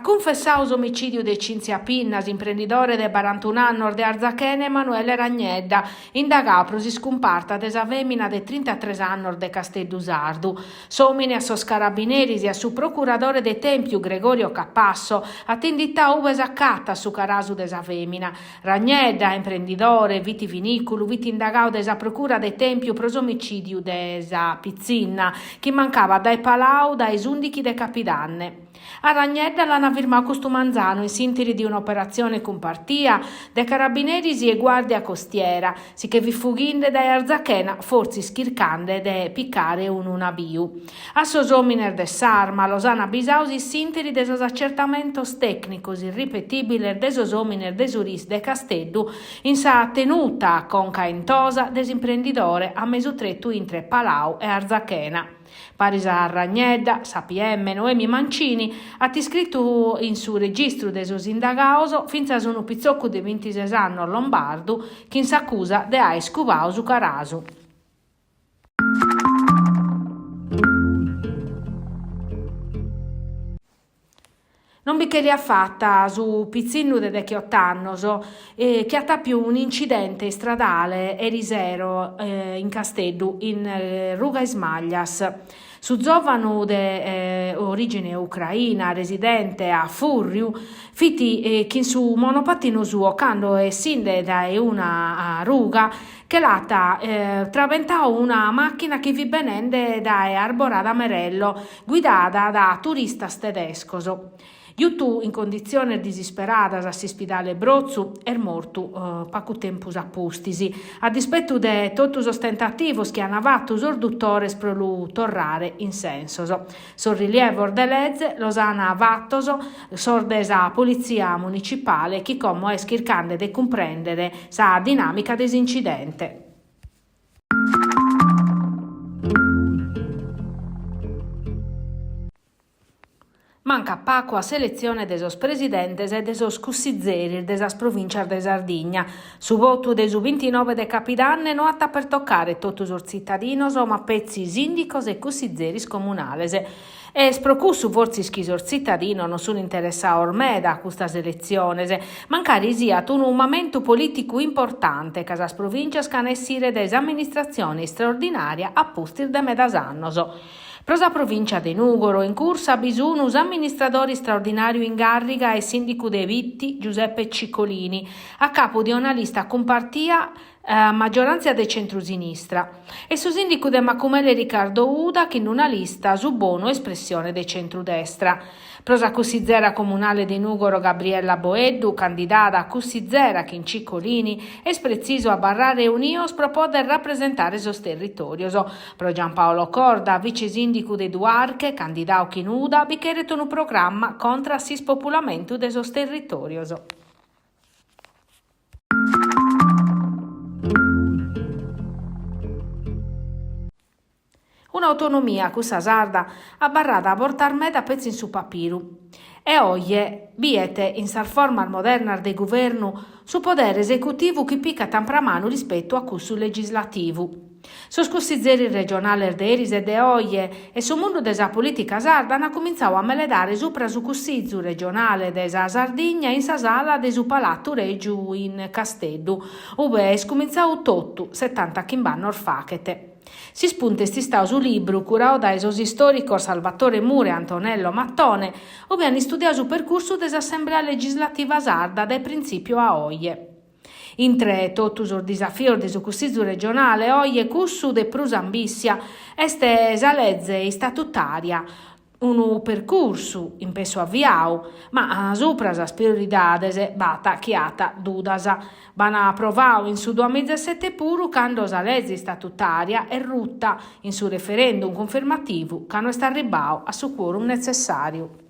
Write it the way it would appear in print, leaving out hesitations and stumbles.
cunfessau s'omicìdiu de Cinzia Pinna, s'imprendidore de barantun'annos de Arzachena Emanuele Ragnedda, indagau pro s'iscumparta de sa fèmina de trintatres annos de Casteddu Sardu. S'òmine a sos carabineris e a su procuradore de Tèmpiu Gregorio Capasso at inditau ube s'acatat su carasu de sa fèmina. Ragnedda, imprendidore vitivinìculu, fit indagau dae sa procura de Tèmpiu pro s'omicìdiu de sa pitzinna, chi mancabat dae Palau dae s'ùndichi de capidanne. A Ragnedda l'ant firmau custu manzanu in s'ìnteri de un'operatzione cumpartia de carabineris e guàrdia costiera, si che fit fughinde dae Arzachena fortzis chircande de picare unu nabiu. A sos òmines de s'Arma los ant abisaos in s'ìnteri de sos acertamentos tècnicos irripetìbiles de sos òmines de su RIS de Casteddu in sa tenuta Conca 'Entosa de s'imprendidore a mesu tretu intre Palau e Arzachena. Paris a Ragnedda, sa PM Noemi Mancini at iscritu in su registru de sos indagaos fintzas unu pitzocu de bintises annos lombardu chin s'acusa de aer cubau su carasu. Non bi che l'at fata su pitzinnu de decheot'annos chi at apiu un'incidente istradale erisero in Casteddu in Ruga Is Maglias. Su zòvanu de orìgine ucraina residente a Fùrriu fit chin su monopatinu suo cando essinde dae una ruga che l'at trabentau una màchina chi fit benende dae Arborada Merello guidada da turistas tedescos. Giutu in conditziones disisperadas a s'ispidale Brotzu, est mortu pagu tempus a pustis, a dispetu de totu sos tentativos chi ant fatu sos dutores pro lu torrare in sensos. Sos rilievos de leze los ant fatos sos de sa politzia municipale chi como est chircande de cumprèndere sa dinàmica de s'incidente. Mancat pagu a s'eletzione de sos presidentes e de sos cussizeris de sas provìntzias de Sardigna. Su votu de su bintinoe de capidanne no at a pertocare totu sos tzitadinos ma petzi sìndicos e cussizeris comunales. Est pro cussu fortzis chi sos tzitadinos non sunt interessados meda a custas eletziones, mancari siat unu mamentu polìticu importante ca sas provìntzias ch'an a essire dae s'amministratzione istraordinària a pustis de medas annos. Pro sa provìntzia de Nùgoro in cursa bi sun s'amministradore istraordinàriu in gàrriga e sìndicu de Bitti, Giuseppe Ciccolini, a capu de una lista cumpartia a magioràntzia de centru-sinistra, e su sìndicu de Macumele Riccardo Uda chin una lista Su Bonu espressione de centru-destra. Pro sa cussizera comunale de Nùgoro Gabriella Boeddu, candidada a cussizera chin Ciccolini, est pretzisu abarrare unios pro poder rapresentare sos territòrios. Pro Giampaolo Corda, vice sìndicu de Duarche, candidadu chin Uda, bi cheret unu programma contra a s'ispopulamentu de sos territòrios. Un'autonomia, cussa sarda, abarrada bortas meda petzi in su papiru. E oje biet in sas formas modernas de guvernu su podere esecutivu chi picat ampramanu rispetu a cussu legislativu. Sos cussizeris regionales de eris e de oje e su mundu de sa polìtica sarda ant cumintzadu a meledare supra su Cussizu regionale de sa Sardigna in sa sala de su Palatu Règiu in Casteddu, ube est cumintzadu totu setantachimb'annos faghet. S'ispuntu est istadu su libru, curadu dae sos istòricos Salvatore Mura e Antonello Mattone, ube ant istudiadu su percursu de s'Assemblea Legislativa Sarda dae printzìpiu a oje. Intre totu sos disafios de su Cussizu regionale, oje cussu de prus ambissia est sa leze istatutària, unu percursu in pessu aviadu, ma supra sas prioridades b'at chi at dudas. B'an provadu in su duamizasete puru cando sa leze istatutària est ruta in su referendum cunfirmativu ca no est arribbadu a su quorum netzessàriu.